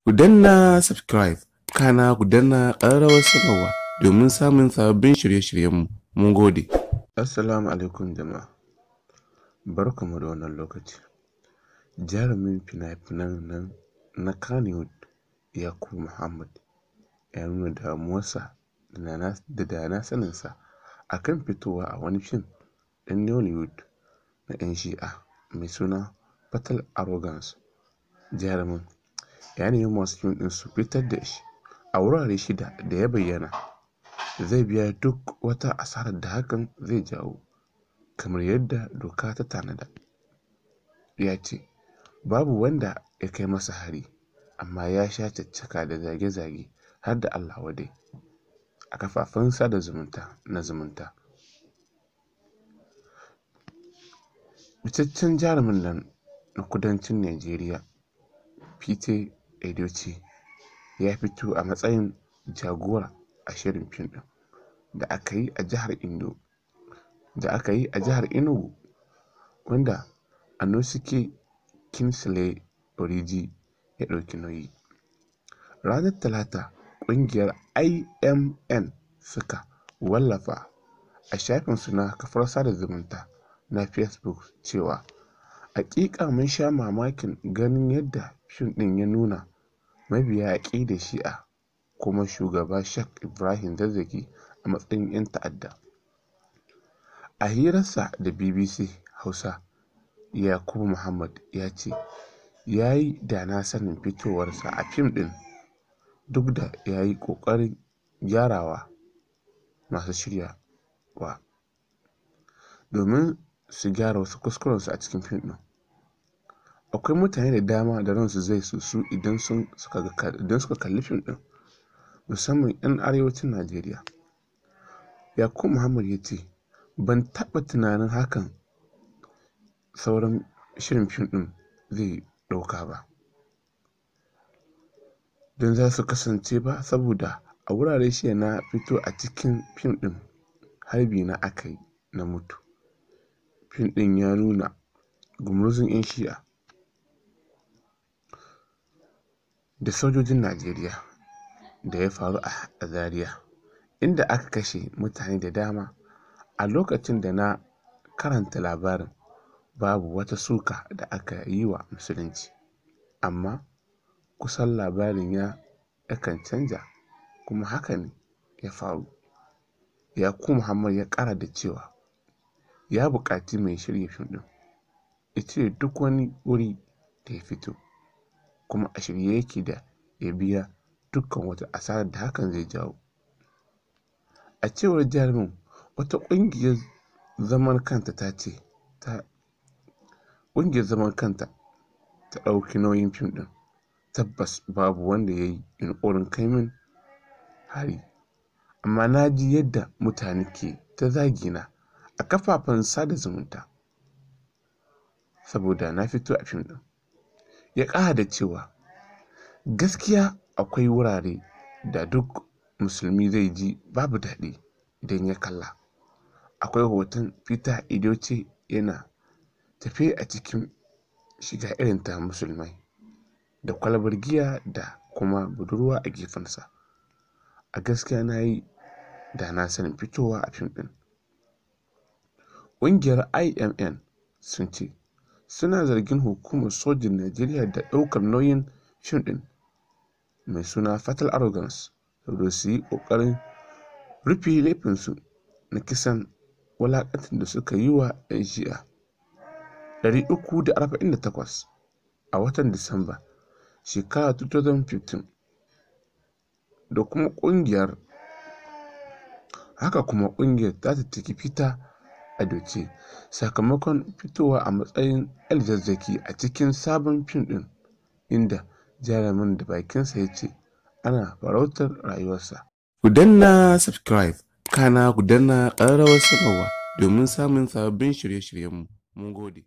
Ku danna subscribe, kana ku danna ƙararrawar sanarwa domin samun sababbin shirye-shiryenmu. Mun gode. Assalamu alaikum jama'a. Barkanmu da wannan lokaci. Jarumin fina-finan nan na Kannywood, Yakubu Muhammad, ya nuna damuwarsa da dana saninsa a kan fitowa a wani fim ɗin Nollywood na 'yan Shi'a mai suna Fatal Arrogance. Jarumin ya nemi masu fim ɗin su fitar da shi a wurare shida da ya bayyana, zai biya duk wata asarar da hakan zai jawo, kamar yadda doka ta tanada. Ya ce babu wanda ya kai masa hari, amma ya sha caccaka da zage-zage har da Allah wadai a kafafen sada zumunta na zumunta. Fitaccen jarumin nan na kudancin Najeriya, Pete Edochie, ya fito a matsayin jagora a shirin fim ɗin da aka yi a jihar Indo da aka yi a jihar Enugu, wanda Anosike Kingsley Oriji ya ɗauki nauyi. Ranar Talata, ƙungiyar IMN suka wallafa a shafinsu na kafar sada zumunta na Facebook cewa, "Haƙiƙa mun sha mamakin ganin yadda fim ɗin ya nuna mabiya aƙidar Shi'a kuma shugaba Sheikh Ibrahim Zakzaky a matsayin 'yan ta'adda." A hirarsa da BBC Hausa, Yakubu Muhammad ya ce ya yi dana sanin fitowarsa a fim ɗin, duk da ya yi ƙoƙarin gyarawa masu shiryawa domin su gyara wasu kuskurensu a cikin fim ɗin. Akwai mutane da dama da ransu zai sosu idan suka kalli fim ɗin, musamman 'yan arewacin Najeriya. Yakubu Muhammad ya ce, "Ban taɓa tunanin hakan sauran shirin fim ɗin zai ɗauka ba, don za su kasance ba, saboda a wurare shida na fito a cikin fim ɗin, harbi na aka yi na mutu." Fim ɗin ya nuna gumurzun 'yan Shi'a da sojojin Najeriya da ya faru a Zaria, inda aka kashe mutane da dama. A lokacin da na karanta labarin, babu wata suka da aka yi wa Musulunci, amma kusan labarin yakan canja, kuma haka ne ya faru. Yakubu Muhammad ya ƙara da cewa ya buƙaci mai shirya fim ɗin ya cire duk wani wuri da ya fito, kuma a shirye yake da ya biya dukkan wata asarar da hakan zai jawo. A cewar jarumin, wata ƙungiyar zaman kanta ta ce ta ƙungiyar zaman kanta ta ɗauki nauyin fim ɗin. "Tabbas babu wanda ya yi yunƙurin kai min hari, amma na ji yadda mutane ke ta zagina a kafafen sada zumunta saboda na fito a fim ɗin." Ya ƙara da cewa, "Gaskiya akwai wurare da duk musulmi zai ji babu daɗi idan ya kalla. Akwai hoton Peter Edochie yana tafe a cikin shiga irin ta musulmai, da kwalbar giya da kuma budurwa a gefensa. A gaskiya na yi dana sanin fitowa a fim ɗin." Ƙungiyar IMN sun ce suna zargin hukumar sojin Najeriya da ɗaukar nauyin fim ɗin mai suna Fatal Arrogance saboda su yi ƙoƙarin rufe laifinsu na kisan wulaƙancin da suka yi wa 'yan Shi'a 348 a watan Disamba shekarar 2015, da kuma ƙungiyar haka kuma ƙungiyar ta caccaki Peter Edochie sakamakon fitowa a matsayin El-Zakzaky a cikin sabon fim ɗin, inda jarumin da bakinsa ya ce ana farautar rayuwarsa. Ku danna subscribe, kana ku danna ƙararrawar sanarwa domin samun sababbin shirye-shiryenmu. Mun gode.